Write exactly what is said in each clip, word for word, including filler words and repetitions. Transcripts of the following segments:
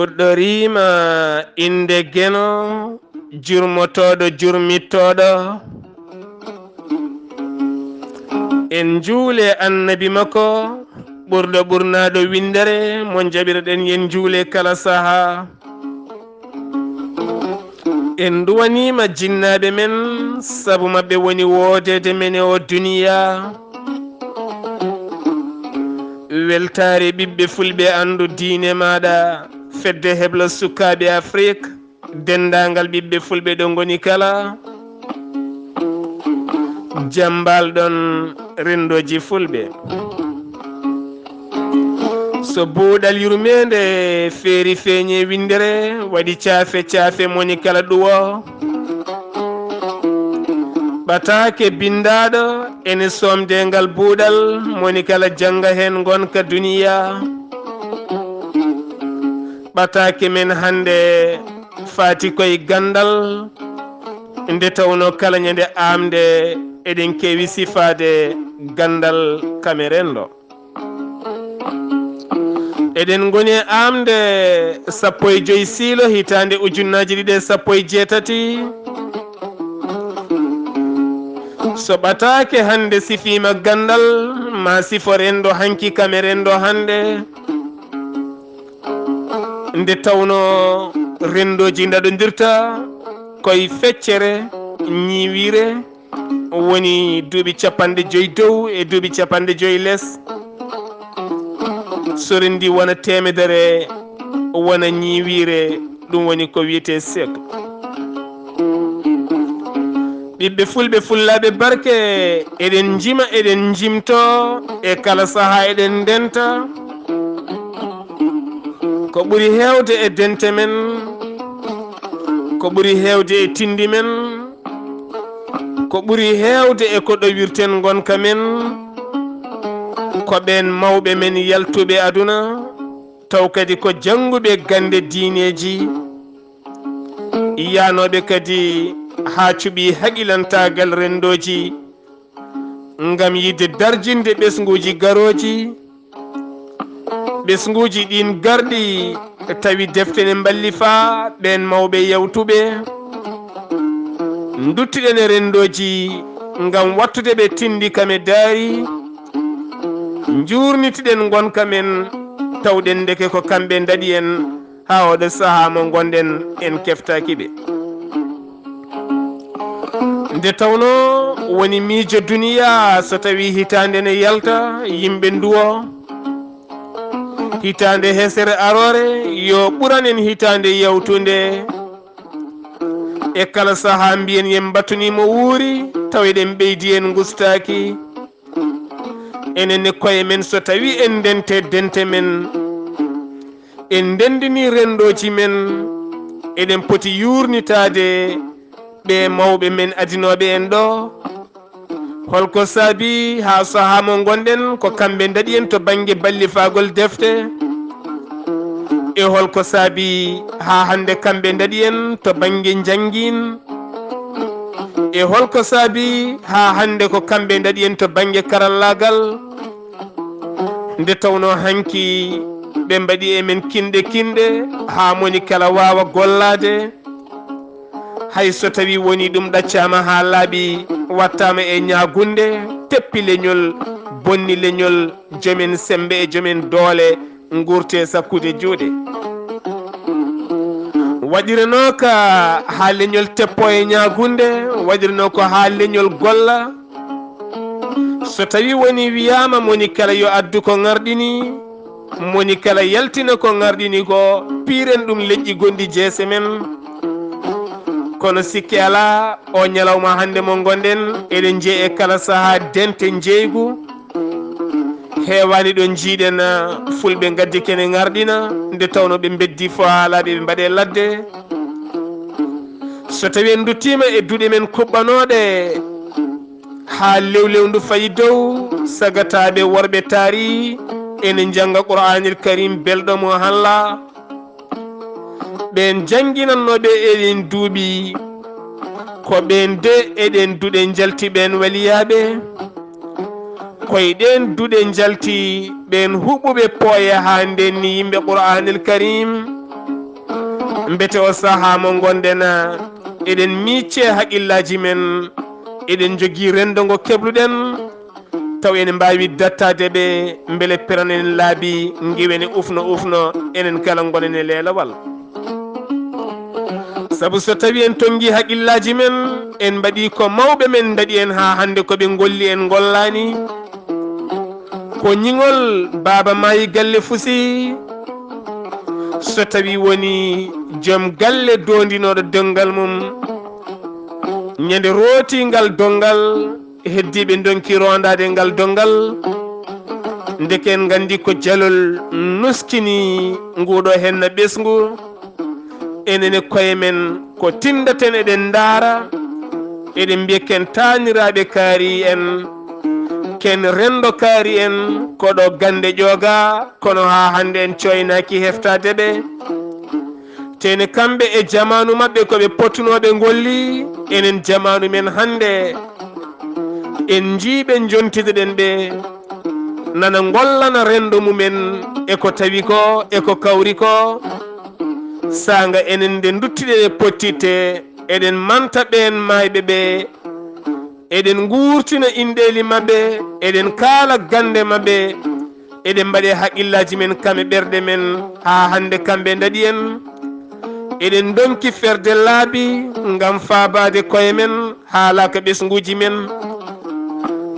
Ɗoriima innde Geno, jurmotooɗo, jurmittooɗo. En njuule Annabi makko, ɓurɗo ɓurnaaɗo winndere, mo njaɓirɗen yen njuule kala sahaa. En nduwaniima jinnaaɓe men, sabu maɓɓe woni woodeede men e o duniyaa. Weltaare ɓiɓɓe fulɓe, anndu diine maaɗa, fedde heblo sukaaɓe Afrik, denndaangal ɓiɓɓe fulɓe ɗo ngoni kala, jambalɗon renndooji fulɓe. So buuɗal yurmeende feeri feeñe winndere, waɗi caafe caafe moni kala ɗuwo. Ɓataake binndaaɗo ene soomde ngal buuɗal, moni kala jannga heen ngonka duniyaa. Ɓataake men hannde faati koye ganndal, nde tawnoo kala ñande aamde eɗen keewi sifaade ganndal kamerendo. Eɗen ngoni e aamde sappo e joy siilo hitaande ujunnaaji ɗiɗi e sappo e jeetati. So ɓataake hannde sifiima ganndal, ma sifo renndo hanki kamerendo hannde. Nde tawnoo renndooji ndaɗondirta koye feccere, ñiiwiire, woni duuɓi capanɗe joy dow e duuɓi capanɗe joy les. So renndii wona teemedere, wona ñiiwiire, ɗum woni ko wiyetee siècle. Ɓiɓɓe fulɓe, fullaaɓe barke, eɗen njima, eɗen njimtoo, e kala sahaa eɗen ndenta. Ko ɓuri heewde e dente men, ko ɓuri heewde e tinndi men, ko ɓuri heewde e ko ɗowirten ngonka men, ko ɓeen mawɓe men yaltuɓe aduna, taw kadi ko jannguɓe gannde diineeji, yahnooɓe kadi haa cuɓii haqilantaagal renndooji, ngam yiɗde darjinde ɓesnguuji garooji, ɓesnguuji ɗiin garɗi tawi defte ne mballifaa ɓeen mawɓe yawtuɓe. Nduttiɗen e renndooji ngam wattude ɓe tinndi kam e daari, njuurnitiɗen ngonka men, tawɗen ndeke ko kamɓe ndaɗi en haa oɗo sahaa mo ngonɗen en keftaaki ɓe. Nde tawnoo woni miijo duniyaa, so tawii hitaande ne yalta, yimɓe nduwo. Hitaande hesere aroore, yo ɓuranen hitaande yawtunde. E kala sahaa mbiyen yen mbattunii mo wuuri, taw eɗen ɓeydi en ngustaaki. Enen e koye men, so tawii en ndente dente men, en ndenndinii renndooji men, eɗen poti yuurnitaade ɓe mawɓe men adinooɓe en ɗo. Holko saabii haa sahaa mo ngonɗen ko kamɓe ndaɗi en to bannge ballifaagol defte? E holko saabii haa hannde kamɓe ndaɗi en to bannge njanngiin? E holko saabii haa hannde ko kamɓe ndaɗi en to bannge karallaagal? Nde tawnoo hanki ɓe mbaɗi e men kinɗe kinɗe haa moni kala waawa gollaade. Hay so tawii wonii ɗum ɗaccaama haa laaɓi, wattaama e ñaagunde, teppi leñol, bonni leñol, jomen semmbe e jomen doole nguurtee sakkude juuɗe. Waɗiranooka haa leñol teppoo e ñaagunde, waɗiranoo ko haa leñol golla. So tawii wonii wiyaama moni kala yo addu ko ŋarɗini, moni kala yaltina ko ŋarɗini ko, piiren ɗum leƴƴi gonɗi jeese men. Kono sikke alaa, o ñalawma hannde mo ngonɗen, eɗen njeya e kala sahaa dente njeeygu. Heewaani ɗo njiiɗen, ah, fulɓe ngaddi kene ŋarɗina, nde tawnoo ɓe mbeddii fo haa laaɓi ɓe mbaɗee ladde. So tawii en nduttiima e duɗe men kuɓɓanooɗe, haa lewlewndu fayi dow, sagataaɓe worɓe taari ene njannga Qur'aanil Kariim belɗo mo halla. Ɓeen jannginannooɓe eɗen duuɓi, ko ɓeen de eɗen duɗe njalti ɓeen waliyaaɓe. Koye ɗeen duɗe njalti ɓeen huɓɓuɓe pooye haa ndenni yimɓe Qur'aanil Kariim. Mbete o sahaa mo ngonɗen, eɗen miiccee haqillaaji men, eɗen njogii renndo ngo kebluɗen, taw ene mbaawi dattaade ɓe, mbele peranen laabi, ngiwen e ufno ufno, enen kala ngonen e leelawal. Sabu so tawii en tonngii haqillaaji men, en mbaɗii ko mawɓe men mbaɗi en haa hannde, ko ɓe ngolli en ngollaani. Ko ñiŋol baaba maayi galle fusi. So tawii woni joom galle doondinooɗo donngal mum, ñande rootii ngal donngal, heddiiɓe ndonki roondaade ngal donngal. Ndeke en nganndi ko jalol nuskini nguuɗo henna ɓesngu. Enen e koye men ko tinndaten, eɗen ndaara, eɗen mbiya ken taaniraaɓe kaari en, ken renndo kaari en, ko ɗo gannde ƴooga, kono haa hannde en cooynaaki heftaade ɓe. Tene kamɓe e jamaanu maɓɓe ko ɓe pottunooɓe ngolli, enen jamaanu men hannde en njii ɓe, njontiɗen ɓe, nana ngollana renndo mumen e ko tawi ko, e ko kawri ko. Saanga enen nde nduttiɗen e pottitte, eɗen manta ɓeen maayɓe ɓe, eɗen nguurtina inɗeeli maɓɓe, eɗen kaala gannde maɓɓe, eɗen mbaɗe haqillaaji men kam e ɓerɗe men, haa hannde kamɓe ndaɗi en. Eɗen ndonki ferde laabi ngam faabaade koye men, haalaaka ɓesnguuji men.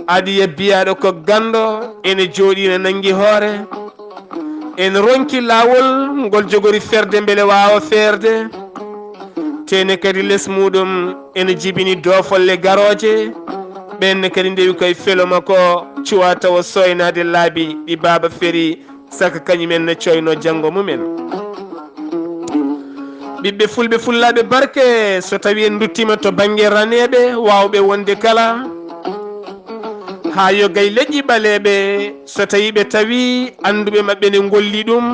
Adiya biyaaɗo ko ganndo, ene jooɗii ne nanngi hoore. En ronki laawol ngol jogori ferde mbele waawa feerde. Tene kadi les muuɗum ene jibini doofolle garooje. Ɓeen ne kadi ndewi koye felo makko, cuwa tawa sooynaade laabi ɗi baaba feri, saka kañumen ne coyno janngo mumen. Ɓiɓɓe fulɓe, fullaaɓe barke, so tawii en nduttiima to bannge raneeɓe waawɓe wonde kala, haa yogay leƴƴi ɓaleeɓe, so tawii ɓe tawii annduɓe maɓɓe ne ngolli ɗum,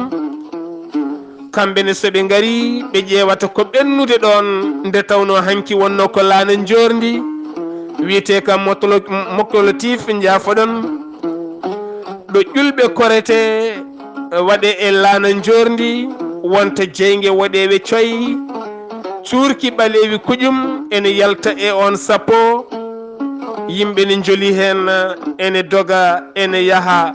kamɓe ne so ɓe ngari, ɓe ƴeewata ko ɓennude ɗoon, nde tawnoo hanki wonnoo ko laana njoorndi, wiyetee ka motolo-, mokolotif, njaafoɗon, ɗo ƴulɓe korete waɗe e laana njoorndi, wonta jeynge woɗeewe coy, cuurki ɓaleewi kuƴum ene yalta e oon sappo, yimɓe ne njoli heen, ene doga, ene yaha.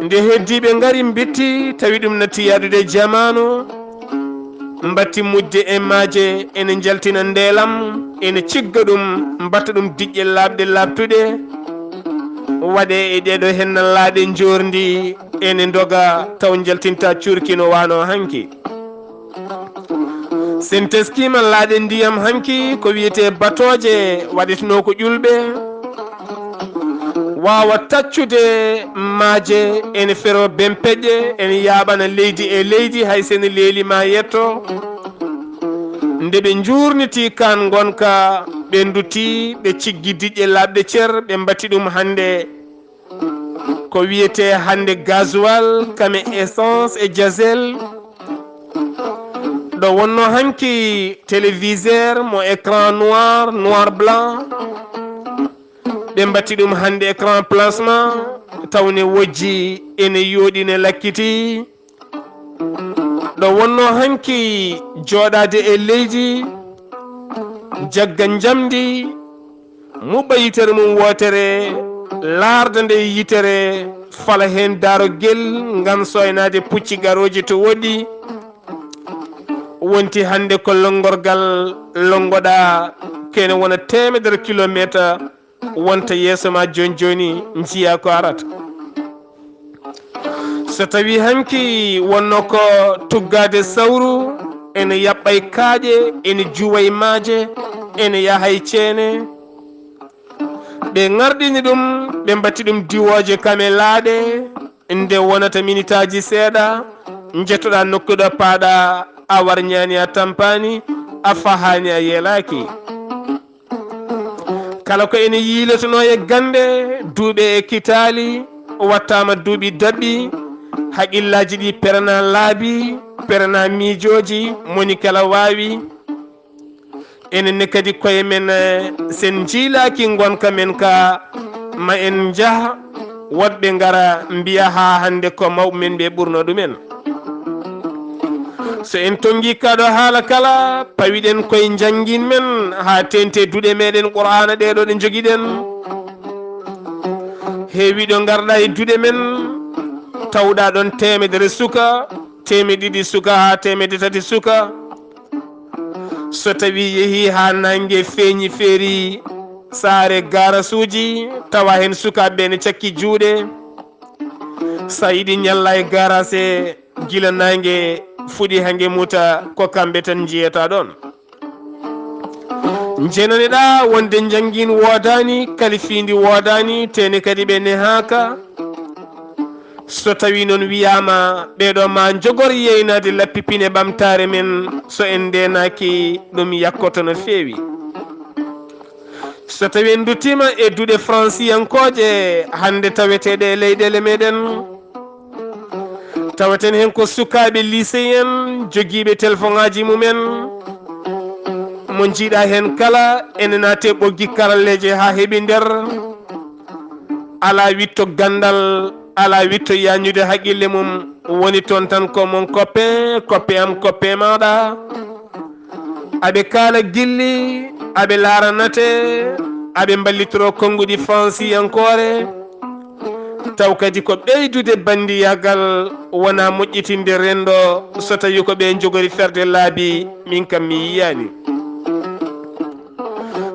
Nde heddiiɓe ngari mbitti, tawi ɗum natti yaadude e jamaanu, mbatti mujde e maaje, ene njaltina ndeelam, ene cigga ɗum, mbatta ɗum diƴƴe laaɓɗe laaɓtuɗe, waɗe e ɗeeɗo henna laaɗe njoorndi, ene ndoga, taw njaltinta cuurki no waano hanki. Sen teskiima laaɗe ndiyam hanki, ko wiyetee batooje, waɗetenoo ko ƴulɓe, waawa taccude maaje, ene fero bempeƴƴe, ene yaaɓana leydi e leydi, hay sen leeli ma yetto. Nde ɓe njuurniti kaan ngonka, ɓe ndutti, ɓe ciggi diƴƴe laaɓɗe cer, ɓe mbatti ɗum hannde ko wiyetee hannde gasoil, kame essence e diesel. Ɗo wonno hanki téléviseur mo écran noir, noir blanc. Ɓe mbatti ɗum hannde écran plasma, tawne wojji ene yooɗi ne lakkiti. Ɗo wonno hanki jooɗaade e leydi, jagga njamndi, muɓɓa yitere mum wootere, laarda nde yitere, fala heen darogel ngam sooynaade pucci garooji to woɗɗi. Wonti hannde ko lonngorgal lonngoɗaa, kene wona teemedere kilomeetar, wonta yeeso ma jooni jooni, njiya ko arata. So tawii hanki wonno ko tuggaade sawru, ene yaɓɓay kaaƴe, ene juway maaje, ene yahay ceene. Ɓe ŋarɗini ɗum, ɓe mbatti ɗum diwooje kame laaɗe, nde wonata minitaaji seeɗa, njettoɗaa nokku ɗo paaɗa, a warñaani, a tampaani, a fahaani, a yeelaaki. Kala ko ene yiilotonoo e gannde, duuɓe e kitaali, wattaama duuɓi daɓɓi, haqillaaji ɗi perana laabi, perana miijooji, moni kala waawi. Enen ne kadi koye men, eh, sen njiilaaki ngonka men ka, ma en njah, woɗɓe ngara mbiya haa hannde ko mawɓe men ɓe ɓurno ɗumen. So en tonngi kaɗo haala kala, pawiɗen koye njanngin men haa teente duɗe meɗen Qur'aana ɗeɗo ɗe njogiɗen. Heewi ɗo ngarɗa e duɗe men, tawɗa ɗon teemedere suka, teemedde ɗiɗi suka haa teemedde tati suka. So tawi yehi haa naange feeñi feeri saare garasuuji, tawa heen sukaaɓe ne cakki juuɗe. Sa yiɗi ñalla e garase, gila naange fuɗi haa nge muta, ko kamɓe tan njiyata ɗon. Njenaneɗa wonde njanngin woodaani, kalifiindi woodaani, teene kadi ɓe nehaaka. So tawi noon wiyaama ɓeɗo ma njogor yeynaade lappi pine ɓamtaare men, so en ndeenaaki ɗum yakkoto no feewi. So tawi en nduttiima e duɗe fransiyankooje hannde taweteeɗe e leyɗeele meɗen, tawaten heen ko sukaaɓe lycée en jogiiɓe telefoŋaaji mumen, mo njiiɗa heen kala ene naate ɓoggi karalleeje haa heɓi nder, alaa witto ganndal, alaa witto yañude haqqille mum, woni toon tan ko mon koppe, koppe am, koppe maaɗa. Aɓe kaala gilli, aɓe laaranate, aɓe mballitoro konnguɗi fransiyankoore. Taw kadi ko ɓeydude banndiyagal, wona moƴƴitinde renndo, so tawi ko ɓe njogori ferde laabi, min kam mi yiyaani.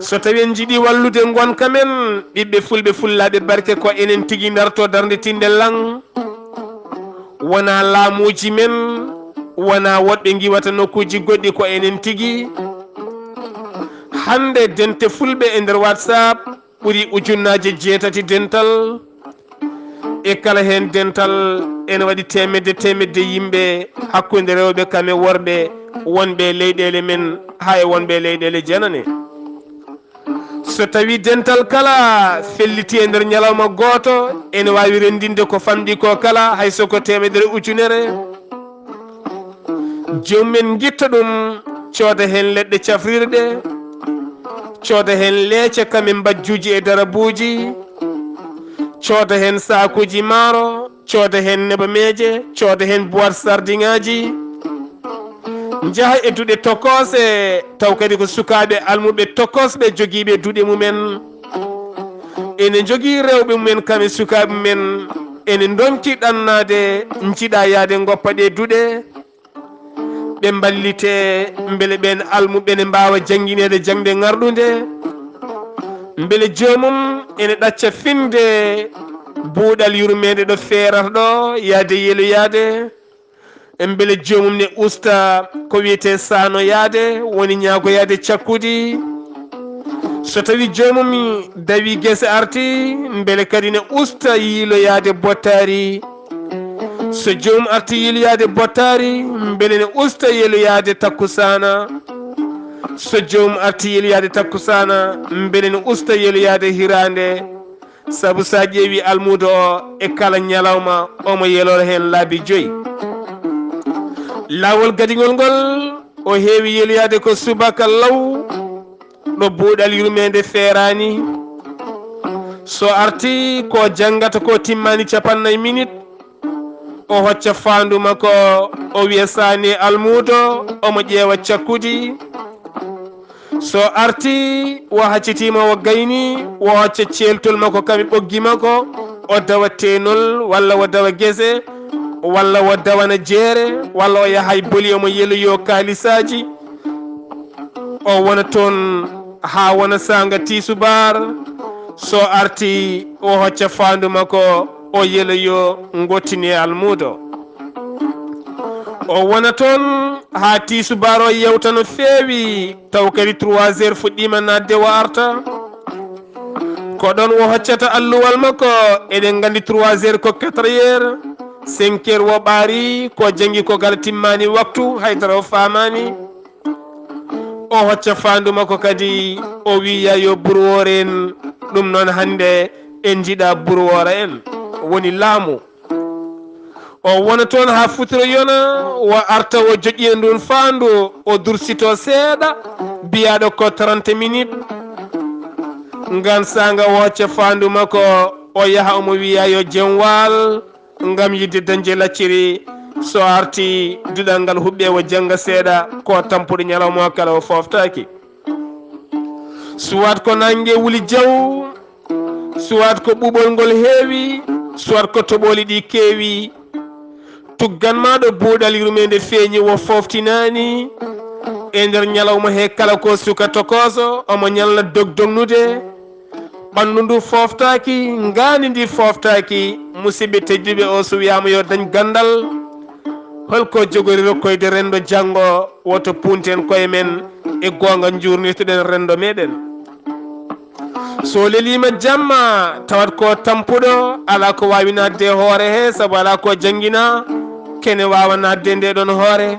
So tawi en njiɗi wallude ngonka men, ɓiɓɓe fulɓe fullaaɓe barke, ko enen tigi ndarto darnditinde lan. Wona laamuuji men, wona woɗɓe ngiwata nokkuuji goɗɗi, ko enen tigi. Hannde dente fulɓe e nder WhatsApp ɓuri ujunnaaje jeetati dental. E kala heen dental ene waɗi teemedde teemedde yimɓe, hakkunde rewɓe kam e worɓe, wonɓe e leyɗeele men, haa e wonɓe e leyɗeele janane. So tawi dental kala felliti e nder ñalawma gooto, ene waawi renndinde ko famɗi ko kala, hay so ko teemedere ujunere. Joom men ngitta ɗum, cooda heen leɗɗe cafrirɗe, cooda heen leece kam e mbajjuuji e darabuuji, cooda heen saakuuji maaro, cooda heen nebameeje, cooda heen boîte sardiŋaaji. Njaha e duɗe tokoose, taw kadi ko sukaaɓe almuɓe tokoosɓe jogiiɓe duɗe mumen. Ene njogii rewɓe mumen kam e sukaaɓe mumen, ene ndonki ɗannaade, njiɗa yahde ngoppa ɗe duɗe. Ɓe mballite, mbele ɓeen almuɓe ne mbaawa janngineede jaŋde ŋarɗunde. Mbele joomum ene ɗacca finde buuɗal yurmeende ɗo feerata ɗo, yahde yeloyaade. Mbele joomum ne usta ko wiyetee saanoyaade, woni ñaagoyaade cakkudi. So tawi joomum dawi gese arti, mbele kadi ne usta yiiloyaade bottaari. So joomum arti yiiloyaade bottaari, mbele ne usta yeloyaade takkusaana. So joomum arti yeloyaade takkusaana, mbele ne usta yeloyaade hiraande. Sabu so a ƴeewi almuudo o, e kala ñalawma omo yelora heen laabi joyi. Laawol gadiŋol ngol, o heewi yeloyaade ko subaka law, ɗo buuɗal yurmeende feeraani. So arti, ko janngata ko timmaani capannay minit, o hocca faandu makko, o wiya saani almuudo, omo ƴeewa cakkudi. So arti, o haccitiima, o gayni, o hocca ceeltol makko kam e ɓoggi makko, o dawa teenol, walla o dawa gese, walla o dawana jeere, walla o yaha e boli, omo yeloyoo kaalisaaji. O wona toon haa wona saanga tiisubaar. So arti, o hocca faandu makko, o yeloyoo, ngottini e almuudo. O wona toon haa tiisubaar o yewta no feewi, taw kadi trois heures fuɗɗiima naatde, o arta. Ko ɗoon o hoccata alluwal makko, eɗen nganndi trois heures ko quatre heures, cinq heures o ɓaari, ko janngi ko kala timmaani waktu, hay dara o faamaani. O hocca faandu makko kadi, o wiya yo burwoore en, ɗum noon hannde en njiɗa burwoora en, woni laamu. O wona toon haa futuro yona, o arta o joƴƴina ndun faandu, o dursito seeɗa, biyaaɗo ko trente minutes. Ngaan saanga o hocca faandu makko, o yaha omo wiya yo jemwaal, ngam yiɗde dañde lacciri, So arti duɗal ngal huɓɓe o jannga seeɗa, ko tampuɗo ñalawma o kala o fooftaaki. Soit ko naange wuli jaw, soit ko ɓuɓol ngol heewi, soit ko toɓooli ɗi keewi. Tuggan ma ɗo buuɗal yurmeende feeñi o fooftinaani. E nder ñalawma he kala ko suka tokooso, omo ñalna dogdognude. Ɓanndu ndu fooftaaki, ngaandi ndi fooftaaki, musidɓe tedduɓe o so wiyaama yo dañ ganndal. Holko jogori rokkoyde renndo janngo, woto punten koye men e goonga njuurnirtoɗen renndo meɗen. So leliima jamma, tawat ko tampuɗo, alaa ko waawi naatde e hoore he, sabu alaa ko janngina, kene waawa naatde nde ɗon hoore.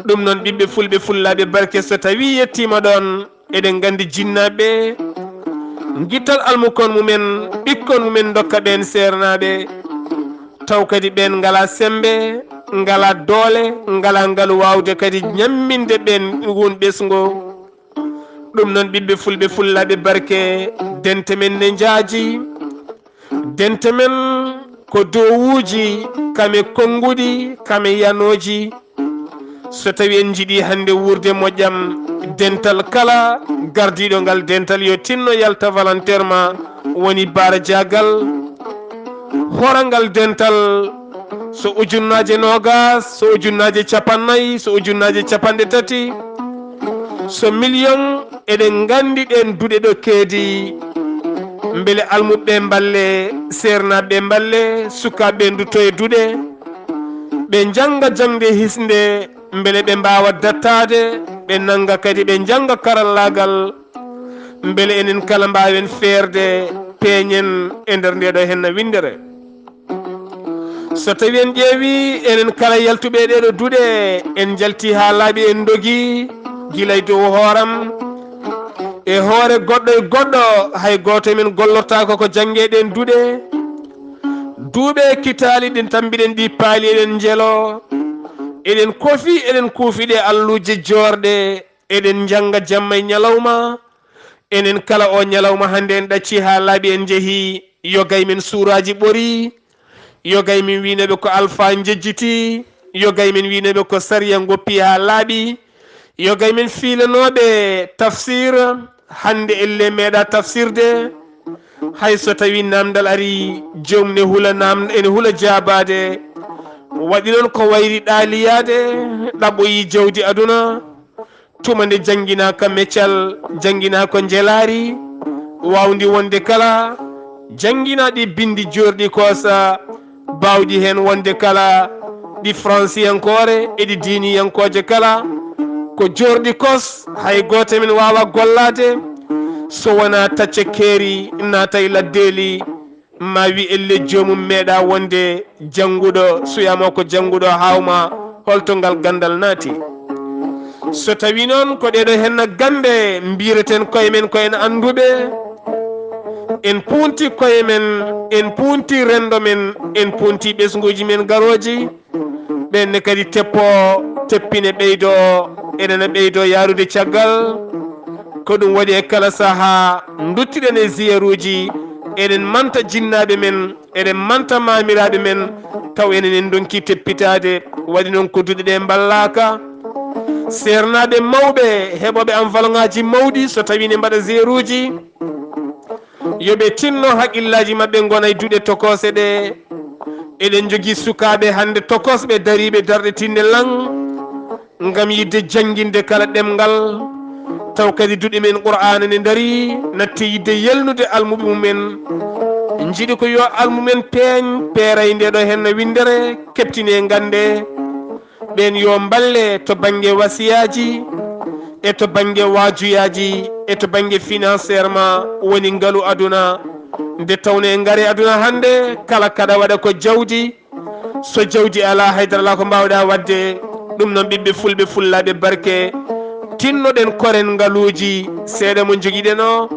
Ɗum noon, ɓiɓɓe fulɓe fullaaɓe barke, so tawii yettiima ɗoon, eɗen nganndi jinnaaɓe, ngittal almukon mumen, ɓikkon mumen ndokka ɓeen seernaaɓe, taw kadi ɓeen ngalaa semmbe, ngalaa doole, ngalaa ngalu waawde kadi ñamminde ɓeen nguun ɓesngu. Ɗum noon, ɓiɓɓe fulɓe fullaaɓe barke, dente men ne njaaji. Dente men ko dowuuji, kame konnguɗi, kame yanooji. So tawii en njiɗii hannde wuurde moƴƴam, dental kala gardiiɗo ngal dental yo tinno yalta volontairement, woni barajaagal. Horangal dental, so ujunnaaje noogas, so ujunnaaje capannay, so ujunnaaje capanɗe tati, so million, eɗen nganndi ɗeen duɗe ɗo keedi. Mbele almuɓɓe mballe, seernaaɓe mballe, sukaaɓe ndutto e duɗe, ɓe njannga jaŋde hisnde, mbele ɓe mbaawa dattaade, ɓe nannga kadi, ɓe njannga karallaagal, mbele enen kala mbaawen feerde, peeñen e nder nde ɗo henna winndere. So tawii en ƴeewii, enen kala yaltuɓe e ɗee ɗo duɗe, en njaltii haa laaɓi, en ndogii gila e dow hooram, e hoore goɗɗo e goɗɗo, hay gooto e men gollortaako ko jannge ɗeen duɗe. Duuɓe kitaali ɗin tambiɗen ɗi paali, eɗen njelo, eɗen kofi, eɗen kuufi ɗe alluuje joorɗe, eɗen njannga jamma e ñalawma. Enen kala o ñalawma hannde en ɗaccii haa laaɓi, en njehii, yo gay men suuraaji ɓorii, yo gay men wiynooɓe ko alfaa njejjitii, yo gay men wiynooɓe ko sariya ngoppii haa laaɓi, yo gay men fiilanooɓe tafsir, hannde elle meeɗaa tafsirde. Hay so tawii naamndal arii, joom ne hula naam-, ene hula jaabaade. Waɗi noon ko wayri ɗaaliyaade, ɗaɓɓoyii jawdi aduna. Tuma nde jannginaaka meccal, jannginaaka njelaari, waawndi wonde kala, jannginaaɗi binndi joorɗi koosa, baawɗi heen wonde kala, ɗi fransiyankoore e ɗi diiniyankooje kala, ko joorɗi kos, hay gooto men waawa gollaade, so wonaa tacca keeri, naata e laddeeli, ma wi elle joomum meeɗa wonde jannguɗo, suyaama ko jannguɗo, haawma holto ngal ganndal naati. So tawii noon ko ɗeeɗo henna gannde, mbiyireten koye men ko en annduɓe, en puunti koye men, en puunti renndo men, en puunti ɓesnguuji men garooji, ɓeen ne kadi teppo, teppine ɓeydo, eɗena ɓeydo yaarude caggal. Ko ɗum waɗi e kala sahaa nduttiɗen e ziyaruuji, eɗen manta jinnaaɓe men, eɗen manta maamiraaɓe men, taw enen en ndonki teppitaade. Waɗi noon ko duɗe ɗe mballaaka. Seernaaɓe mawɓe, heɓooɓe enveloppes mawɗi, so tawii ne mbaɗa ziyaruuji, yo ɓe tinno haqqillaaji maɓɓe ngona e duɗe tokoose ɗe. Eɗen njogii sukaaɓe hannde tokosɓe dariiɓe darɗe tinne laŋ ngam yiɗde jannginde kala ɗemngal. Taw kadi duɗe men Qur'aana ne ndarii, natti yiɗde yelnude almuɓe mumen. Njiɗi ko yo almumen peeñ, peeray nde ɗo henna winndere, keɓtine ngannde. Ɓeen yo mballe to bannge wasiyaaji, e to bannge waajuyaaji, e to bannge financièrement, woni ngalu aduna. Nde tawno e ngari aduna hannde, kala kaɗa waɗa ko jawdi. So jawdi alaa, haydara alaa ko mbaawɗa waɗde. Ɗum noon, ɓiɓɓe fulɓe, fullaaɓe barke, tinnoɗen koren ngaluuji seeɗa mo njogiɗen o,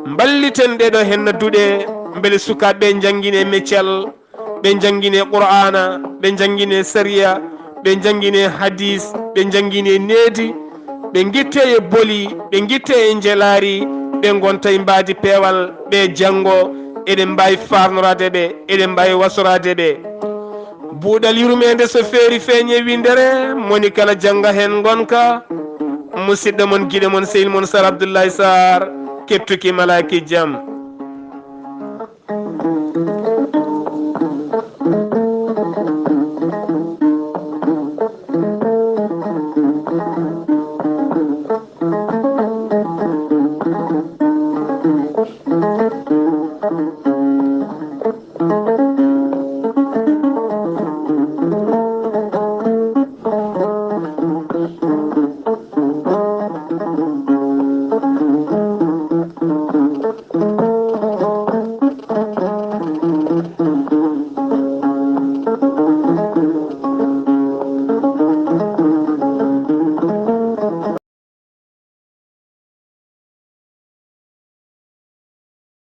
mballiten ɗeɗo henna duɗe, mbele sukaaɓe ɓe njanngine meccal, ɓe njanngine Qur'aana, ɓe njanngine sariya, ɓe njanngine hadiis, ɓe njanngine needi, ɓe ngitte e boli, ɓe ngitte e njelaari, ɓe ngonta e mbaadi peewal, ɓe janngo, eɗen mbaawi faarnoraade ɓe, eɗen mbaawi wasoraade ɓe. Buuɗal yurmeende so feeri feeñe winndere, moni kala jannga heen ngonka. Musidɗo mon, giɗo mon, sehil mon Sar Abdoulaye Sarr, kettuki malaaki jam.